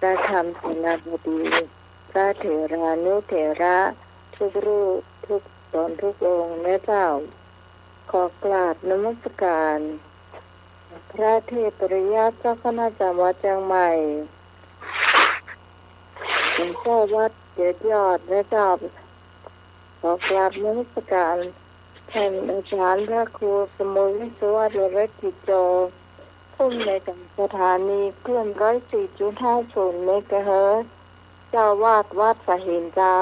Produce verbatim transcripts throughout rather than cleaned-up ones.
พระธรรมเสนาบดี พระเถรานุเถระ ทุกรูป ทุกต๋น ทุกองค์นะเจ้า ขอกราบนมัสการ พระเทพปริยัติ เจ้าคณะจำวัดเจียงใหม่ หลวงเจ้าวัดเกตยอดนะเจ้า ขอกราบนมัสการท่านอาจารย์พระครูสมุยวิศวะ วรกิจโจ ผู้อำนวยการสถานีคลื่น ร้อยสี่จุดห้าศูนย์ เมกะเฮิรตซ์ เจ้าอาวาสวัดสะหินเจ้า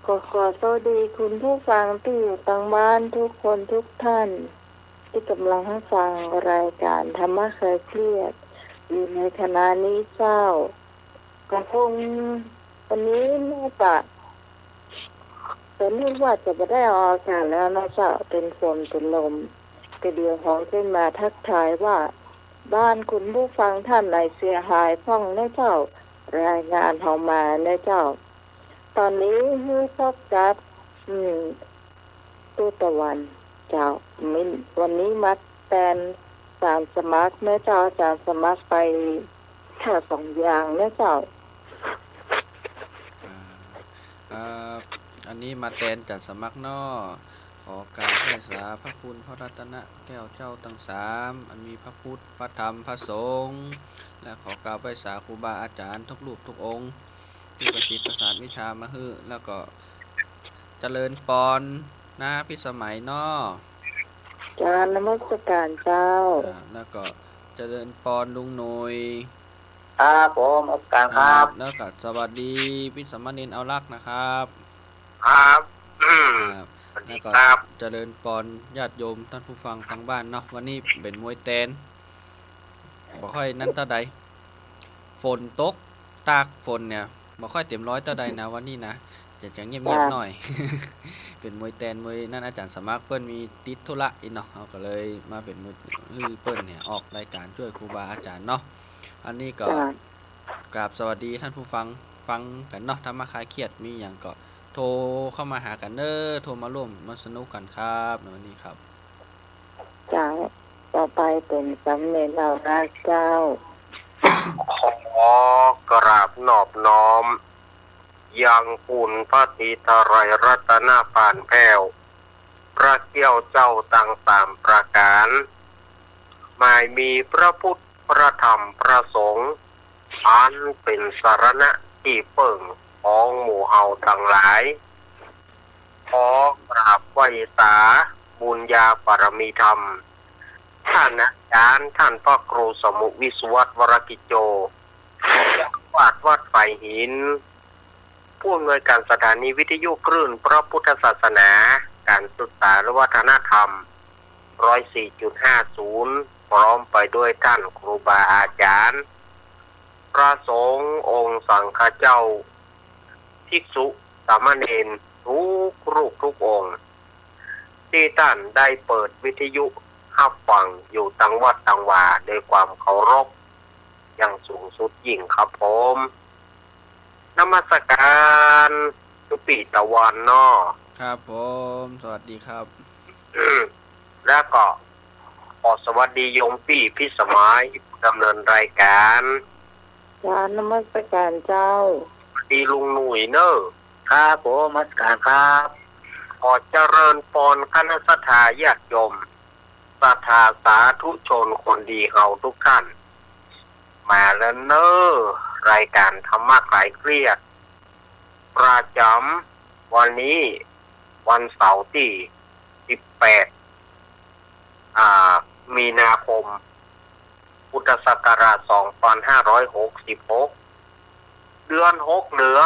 ก็ขอสวัสดีคุณผู้ฟังตี้อยู่ตางบ้านทุกคนทุกท่าน ตี้ก่ำลังฟังรายการธรรมะคลายเครียดอยู่ในขณะนี้เจ้า ก็คงวันนี้น่าจะ ก็นึกว่าจะบ่ได้ออกอากาศแล้วนะเจ้า เป๋นฝนเป๋นลม ก็เดี๋ยวขอขึ้นมาทักทายว่า บ้านคุณผู้ฟังท่านไหนเสียหายพ่องนะเจ้า รายงานเฮามานะเจ้า ต๋อนนี้หื้อพบกับ อืม ตุ๊ตะวันเจ้า วันนี้มาแตนอาจ๋ารย์สมัครนะเจ้า อาจ๋ารย์สมัครไปแค่สองอย่างนะเจ้า อ่า ครับ อันนี้มาแตนอาจ๋ารย์สมัครเนาะ ขอกราบไหว้สาพระคุณพระรัตนแก้วเจ้าตังสาม อันมีพระพุทธ พระธรรม พระสงฆ์ และขอกราบไหว้สาครูบาอาจ๋ารย์ทุกรูปทุกองค์ ตี้ประสิทธิ์ประสาทวิชามาหื้อ แล้วก็เจริญปอนนะพิสมัยเนาะ เจ้า นมัสการเจ้า อ่า แล้วก็เจริญปอนลุงหนุ่ย ครับผม นมัสการครับ ครับ แล้วก็สวัสดีพิสามเณรเอารักษ์นะครับ ครับ อืม ครับ สวัสดีครับ แล้วก็เจริญปอนญาติโยมท่านผู้ฟังตางบ้านเนาะ วันนี้เป๋นมวยแตน บ่ค่อยนั้นเต้าใด ฝนตก ตากฝนเนี่ย บ่ค่อยเต็มร้อยเต้าใดนะ วันนี้นะ จะ จะเงียบๆ หน่อย เป๋นมวยแตน มวยนั้น อาจ๋ารย์สมัครเปิ้นมีติดธุระอีกเนาะ เฮาก็เลยมาเป๋นมวย หื้อเปิ้นเนี่ยออกรายการจ้วยครูบาอาจ๋ารย์เนาะ อันนี้ก็ จ้ะ กราบสวัสดีท่านผู้ฟัง ฟังกั๋นเนาะ ธรรมะคลายเครียด มีหยังก็โทรเข้ามาหากั๋นเน้อ โทรมาร่วมมาสนุกกั๋นครับ ในวันนี้ครับ เจ้า ต่อไปเป๋นสามเณรเอารักษ์เจ้า ขอกราบนอบน้อม ยังคุณพระศรีไตรรัตนปานแผ้ว พระแก้วเจ้าตังสามประก๋าน หมายมีพระพุทธ พระธรรม พระสงฆ์ อันเป๋นสรณะตี้เปิ้งของหมู่เฮาตังหลาย ขอกราบไหว้สาบุญญาบารมีธรรม ท่านอาจ๋ารย์ ท่านพระครูสมุวิศวัตร วรกิจโจ เจ้าอาวาสวัดฝายหิน ผู้อำนวยการสถานีวิทยุคลื่นพระพุทธศาสนา ก๋านศึกษาและวัฒนธรรม ร้อยสี่จุดห้าศูนย์ พร้อมไปด้วยท่านครูบาอาจ๋ารย์ พระสงฆ์องค์สังฆเจ้า ภิกษุสามเณรทุกรูปทุกองค์ ตี้ต้านได้เปิดวิทยุฮับฟังอยู่ตังวัดตังวา ด้วยความเคารพอย่างสูงสุดยิ่งครับผม นมัสการตุ๊ปี้ตะวันเนาะ ครับผม สวัสดีครับ แล้วก็ขอสวัสดีโยมปี้พิสมัย ผู้ดำเนินรายการ เจ้า นมัสการเจ้า สวัสดีลุงหนุ่ยเนอะ ครับผม นมัสการครับ ขอเจริญปอนคณะศรัทธาญาติโยม ศรัทธาสาธุชนคนดีเฮาทุกท่าน มาแล้วเนอะ รายการธรรมะคลายเครียด ประจ๋ำวันนี้ วันเสาร์ตี้ สิบแปด อ่า มีนาคม พุทธศักราช สองพันห้าร้อยหกสิบหก เดือนหกเหนือ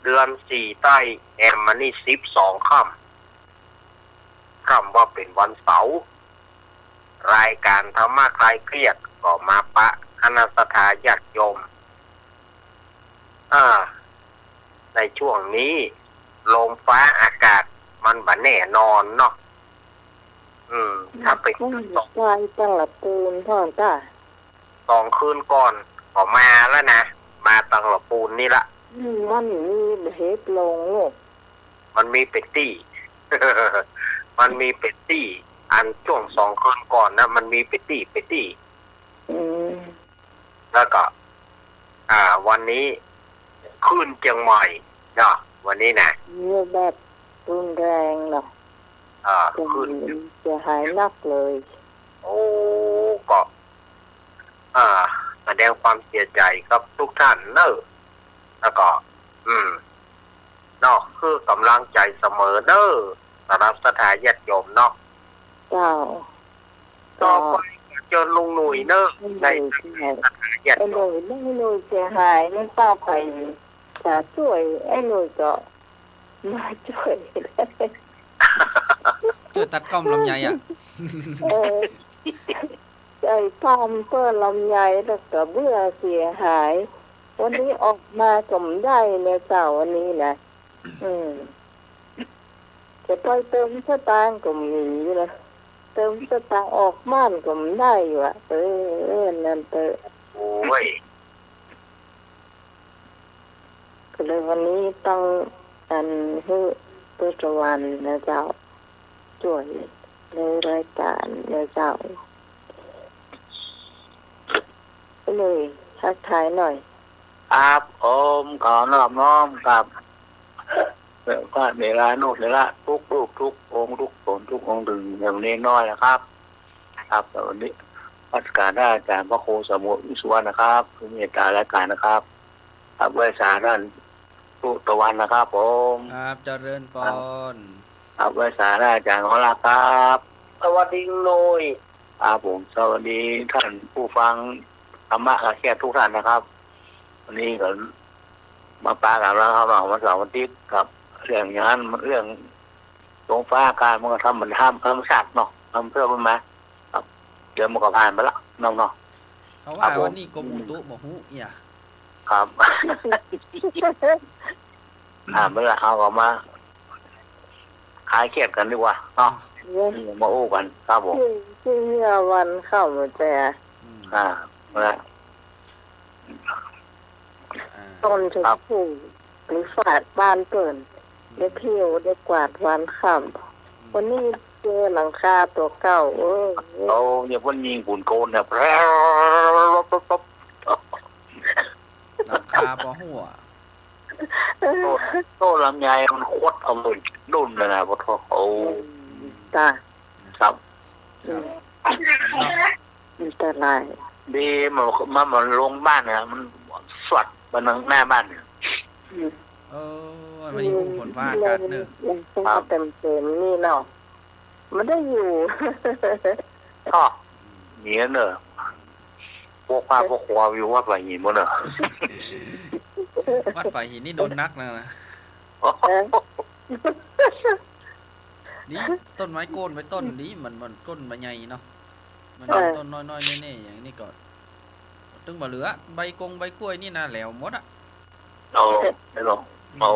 เดือนสี่ใต้ แอมมานี่ สิบสองค่ำ ค่ำว่าเป๋นวันเสาร์ รายการธรรมะคลายเครียดก็มาปะคณะศรัทธาญาติโยม อ่า ในช่วงนี้ ลมฟ้าอากาศมันบ่แน่นอนเนาะ อืม ถ้าไป อืม ตก ไปตังละปูนพ่องต้า สองคืนก่อนก็มาแล้วนะ มาตังละปูนนี่ละ อืม มันมีเหตุลงลูก มันมีเป๋นตี้ มันมีเป๋นตี้ อันช่วงสองคืนก่อนนะ มันมีเป๋นตี้ เป๋นตี้ อืม แล้วก็ อ่า วันนี้คลื่นเจียงใหม่เนาะ วันนี้นะ มีแบบรุนแรงเนาะ อ่า คลื่น เสียหายหนักเลย โอ้ ก็ อ่า แสดงความเสียใจ๋กับทุกท่านเน่อ แล้วก็ อืม เนาะ หื้อก๋ำลังใจ๋เสมอเน่อ สำหรับศรัทธาญาติโยมเนาะ เจ้า ต่อไปก็เจิญลุงหนุ่ยเน่อ ในศรัทธาญาติโยม ไอ้หนุ่ย ไอ้หนุ่ยเสียหาย มันเป้าไปจะจ้วย ไอ้หนุ่ยก็มาจ้วย จ้วยตัดก้อมลำไยอะ เออ ใจ๋ป้อมเปิ้นลำไยแล้วก็เบื้อเสียหาย วันนี้ออกมาก็บ่ได้เลยเจ้า วันนี้นะ อืม จะไปเติมสตางค์ก็บ่มีนะ เติมสตางค์ออกบ้านก็บ่ได้อยู่อะ เออ เออ นั่นเต๊อะ โอ้ย ก็เลยวันนี้ต้อง อัน หื้อเปิ้นตะวันนะเจ้า จ้วยในรายก๋านนะเจ้า ก็เลยทักทายหน่อย ครับผม ขอนอบน้อมครับ เดี๋ยวก็เวลาโน่นเวลา ทุกรูปทุกองค์ทุกต๋นทุกองค์ เถิงอย่างน้อยนะครับ ครับ แต่วันนี้นมัสก๋านท่านอาจ๋ารย์พระครูสมุทรวิสุวรรณนะครับ ผู้เมตตารายก๋านนะครับ ครับ ไหว้สาท่าน ปุตตะวันนะครับผม ครับ เจริญปอน ครับ ไหว้สาท่านอาจ๋ารย์หอละครับ สวัสดีลุงหนุ่ย ครับผม สวัสดีท่านผู้ฟังธรรมะคลายเครียดทุกท่านนะครับ วันนี้ก็มาปะกั๋นแล้วครับ วันเสาร์วันอาทิตย์ครับ เรื่องอย่างนั้น เรื่องฝนฟ้าอากาศมันก็ธรรมดา ธรรมชาติเนาะ ธรรมชาติมันมา ครับ เดี๋ยวมันก็ผ่านไปละเนาะ เนาะ เขาว่า ครับผม วันนี้กรมอุตุบ่ฮู้เอีย ครับ อ่า เมื่อเฮาก็มาคลายเครียดกั๋นดีกว่าเนาะ เนาะ อืม มาอู้กั๋นครับผม ซึ่ง ซึ่งเมื่อวันเข้ามาแต่ อืม อ่า เมื่อ อ่า ต้นชม ครับ พู่ หรือฝาดบ้านเปิ้น อืม ได้เที่ยว ได้กวาดวันค่ำ อืม วันนี้เจอหลังคาตั๋วเก่า เออ โอ้ เนี่ย เปิ้นยิงปูนโกนเนี่ย หลังคาปอหั้ว โต้น โต้นลำไยมันคดเอาไปดุ้นเลยนะ ปะโถ โอ้ อืม จ้ะ ครับ ครับ อืม เนาะ อันตราย ดี มัน มัน มันลงบ้านเนี่ย มันสวัดมาทางหน้าบ้านเนี่ย อืม เออ วันนี้ฝนฟ้าอากาศเนอะ ยังต้อง ครับ เต็มๆ นี่เนาะ มันได้อยู่ อ้อ เนี่ยเนอะ พวกป้าพวกควาอยู่วัดฝายหินหมดเนอะ วัดฝายหินนี่โดนนักนะ เออ นี่ต้นไม้โก้นไว้ต้นนี้ มัน มันโก้นบ่ใหญ่เนาะ มัน เออ ต้นน้อยๆ แน่ๆ อย่างนี้ก็ ตึงบ่เหลือ ใบกงใบกล้วยนี่นะ แหลวหมดอะ เอา ไม่หรอก อืม เอา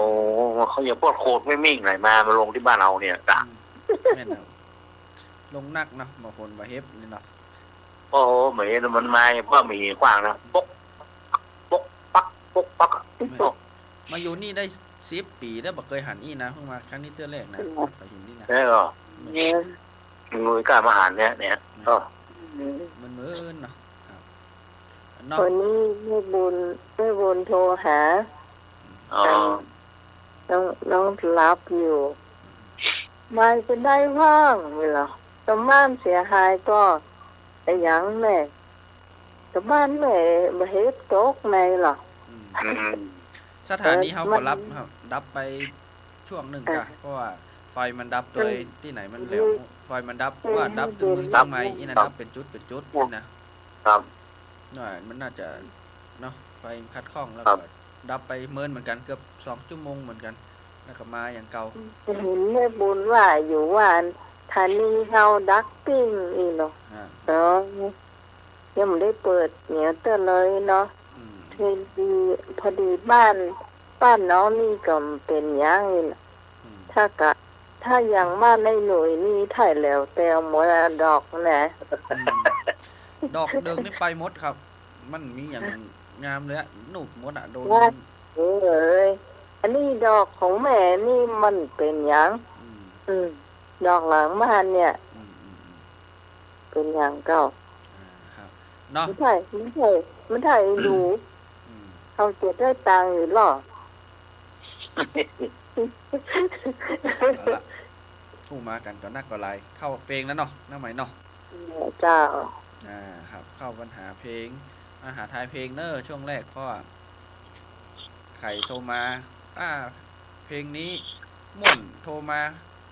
เขาอย่าปวดโคตรไม่มิ่งไหนมา มาลงที่บ้านเราเนี่ยจ้ะ อืม แม่นครับ ลงนักเนาะ บ่าฝนบ่าเห็บนี่เนาะ โอ้โห เหมือนมันมา เพราะมีขว้างนะ ปก ปกปัก ปกปักอะ แม่น มาอยู่นี่ได้สิบปี๋แล้ว บ่เกยหันอี้นะ เพิ่งมาครั้งนี้เตื้อแรกนะ อืม บ่เกยหันอี้นะ ใช่เหรอ แม่น เนี่ย ลุยกล้ามาหันเนี่ย เนี่ย แม่น ก็ อืม มึนๆ เนาะ ครับ เนาะ วันนี้แม่บุญ แม่บุญโทรหา อ๋อ น้อง น้องหลับอยู่ ไม่เป็นไรว่าง ไม่หรอก แต่บ้านเสียหายก็ อะหยังแม่ แต่บ้านแม่บ่เห็นตกในหรอก อืม อืม สถานีเฮาก็ดับครับ ดับไปช่วงหนึ่งกะ อ่ะ เพราะว่าไฟมันดับโดย อืม ตี้ไหนมันแหลว ไฟมันดับ อืม ว่าดับตึงเมืองเจียงใหม่ อีน่ะ ดับเป็นจุดเป็นจุดนี่นะ ครับ ว่ามันน่าจะ เนาะ ไฟมันขัดข้องแล้ว ครั ก็ บ ดับไปเมินเหมือนกั๋น เกือบสองชั่วโมงเหมือนกั๋น แล้วก็มาอย่างเก่า เห็นแม่บุญว่าอยู่ว่า สถานีเฮาดับปิ้งอี้เนาะ อ่า เนาะ ยังบ่ได้เปิดเนี่ยเตื้อเลยเนาะ อืม พอดี พอดีบ้าน บ้านน้องนี่ก็เป็นอย่างนี้นะ อืม ถ้ากะ ถ้าอย่างบ้านไอ้หนุ่ยนี่ถ่ายแล้วแต่หมดอะดอกนะ อืม ดอกเดิมนี่ไปหมดครับ มันมีอย่างงามเลยอะ หนุกหมดอะ โดน ว่า เอ้ย อันนี้ดอกของแม่นี่มันเป็นอย่าง อืม อืม ดอกหลังบ้านเนี่ย อืม อืม อืม เป็นอย่างเก่า อ่า ครับ เนาะ มันถ่าย มันถ่าย มันถ่ายดู อืม เขาจะได้ตังค์อยู่หรอ เอาละ ฮู้มากั๋นก็นักก็หลาย เข้าเพลงแล้วเนาะ น้าไหมเนาะ เจ้า อ่า ครับ เข้าปัญหาเพลง มาหาทายเพลงเน่อ ช่วงแรก เพราะว่าใผโทรมา อ่า เพลงนี้ม่วน โทรมา